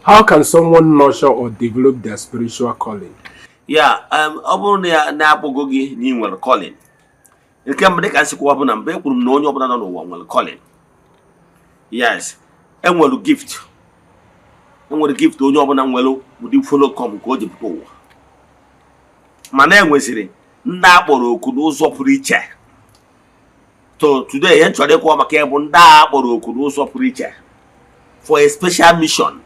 How can someone nurture or develop their spiritual calling? Ya, ọ bụrụ na ya na-akpọgo gị na ị nwere calling, nke mbụ, dịka nsikwa bụ na mgbe ekwuru m na onye ọbụla nọ n'ụwa nwere calling. Yes, enwere gift, enwere gift onye ọbụla nwere, ụdị follow come ka o ji pụta ụwa. Mana enweziri ndị akpọrọ oku n'ụzọ pụrụ iche. So today, ihe m chọrọ ịkwuo maka ya bụ ndị a akpọrọ oku n'ụzọ pụrụ iche for a special mission,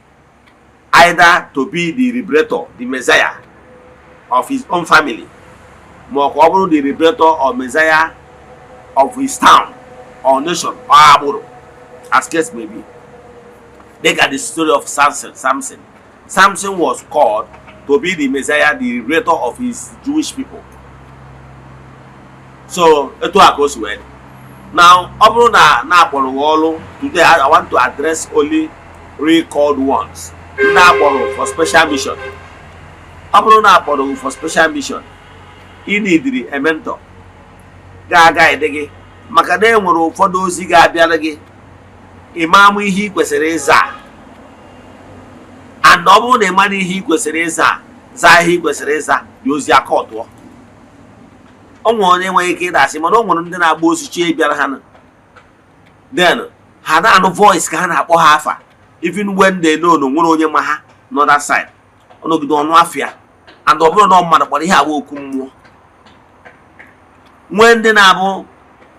either to be the liberator, the messiah of his own family, ma ọ ka ọ bụrụ the liberator or messiah of his town or nation or agbụrụ, as case may be. Dịka the story of Samson. Samson was called to be the messiah, the liberator of his Jewish people. So etu a ka o si wee dị. Now, ọ bụrụ na na-akpọrọ gị ọrụ, today I want to address only real called ones, ndị akpọrọ for special mission. Ọ bụrụ na akpọrọ gị for special mission, ị nidiri a mentor ga-aga ede gị, maka na e nwere ụfọdụ ozi ga-abịara gị, ịma amụ ihe ị kwesịrị ịza. And ọ bụrụ na ị mara ihe ị kwesịrị ịza, zaa ihe ị kwesịrị ịza dị, ozi aka ọtụọ. O nwere onye enweghị ike ịdasị, mana o nwere ndị na-agba ozi chie bịara ha na then ha na-anụ voice ka ha na-akpọ ha afa, even when they know na o nwere onye ma ha n'other side. Ọnọgide ọnụ afịa, and ọ bụrụ na ọ mmadụ kpọrọ ihe agba okwu mmụọ, nwee ndị na-abụ,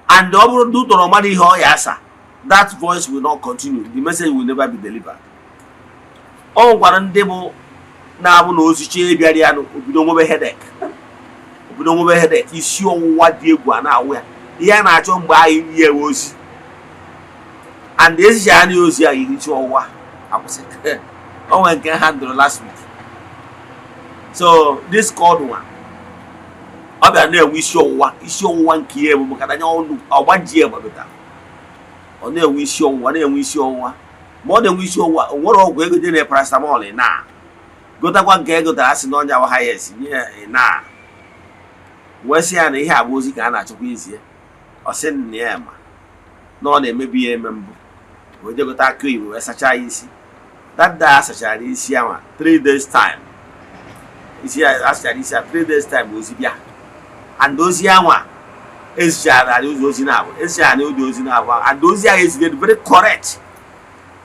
and ọ bụrụ ndị ụtọrọ mmadụ ihe ọ ya asa, that voice will not continue, the message will never be delivered. O nwekwara ndị bụ na-abụ na ozi chie bịara ya, obido nwebe headache, obido nwebe headache, isi ọwụwa dị egwu a na-awụ ya. Ihe a na-achọ mgbe anyị nye ya ozi, and ezicha ya na ozi ahụ, isi ọwụwa akwụsị. O nwere nke ha ndụrụ last week. So this called one, ọ bịara na-enwe isi ọwụwa. Isi ọwụwa nke ihe bụ maka na anya ọgbaji ya gbadota. Ọ na-enwe isi ọwụwa, na-enwe isi ọwụwa. Ma ọ na-enwe isi ọwụwa, o nwere ọgwụ ego dị na paracetamol na gotakwa nke e gotara, asị na ọnya wa highest nye ya na wee sị ya na ihe a bụ ozi ka a na-achọkwa izie. Ọ sị na ya ma na ọ na-emebi ya eme mbụ, wee je gote akụ oyibo wee sachaa ya isi. That day a sachara isi ahụ, 3 days time, isi ya asachara isi ya, 3 days time, ozi bịa. And ozi anwa ezichara anyị ụzọ ozi na-abụ, ezichara anyị ụdị ozi na-abụ, and ozi ahụ ezigara very correct,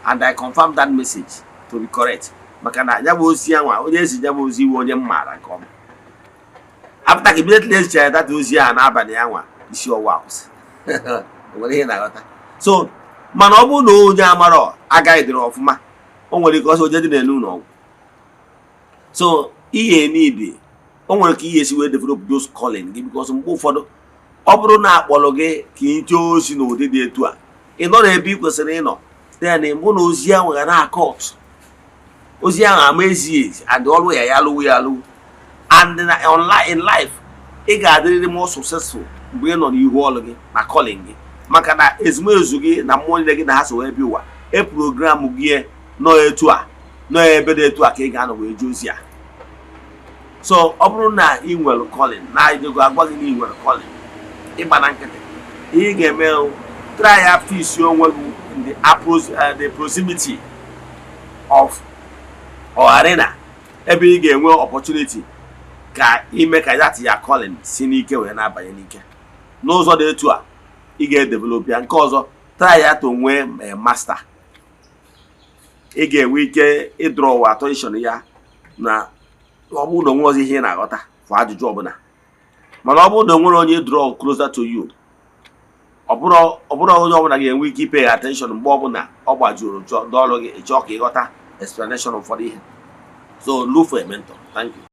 and I confirm that message to be correct, maka na ya bụ ozi anwa, onye ezi ya bụ ozi iwe onye m maara nke ọma. After ka immediately ezichara that ozi ahụ n'abalị anwa, isi ọwụwa akwụsị. O nwere ihe na-aghọta. So mana ọ bụrụ na onye amarọ agaghị dịrị ọfụma, o nwere ike ọsọ oje dị n'elu ụlọ ọgwụ. So ihe need, o nwere ka ihe esi wee develop those calling gị, because mgbe ụfọdụ, ọ bụrụ na akpọrọ gị ka ị jee ozi n'ụdị dị etu a, ị nọ n'ebe ị kwesịrị ịnọ, then mụ na ozi ahụ ga na-akọt ozi ahụ ama ezighị ezi, and ọrụ ya ya alụwu ya alụwu. And na online in life, ị ga-adịrịrị more successful mgbe ị nọ n'ihu ọrụ gị na calling gị, maka na ezumezu gị na mmụọ niile gị na ha so wee bịa ụwa, e program gị nọ etu a, nọ ebe dị etu a ka ị ga-anọ wee jee ozi a. So ọ bụrụ na ị nwere calling, na ijego agwa gị na ị nwere calling, ịgba na nkịtị, ihe ị ga-eme, try ya fix onwe gị in the proximity of or arena ebe ị ga-enwe opportunity ka ime ka that ya calling si n'ike wee na-abanye n'ike. N'ụzọ dị etu a, ị ga-edevelop ya. Nke ọzọ, try ya to nwee master ị ga-enwe ike ịdraw attention ya, na ọ bụrụ na onwe ọzọ ihe ị na-aghọta for ajụjụ ọbụla. Mana ọ bụrụ na o nwere onye draw closer to you, ọ bụrụ onye ọbụla ga-enwe ike ipay attention mgbe ọbụla ọ gbajuru dọọlụ gị, ịchọọ ka ịghọta explanation ụfọdụ ihe. So look for a mentor. Thank you.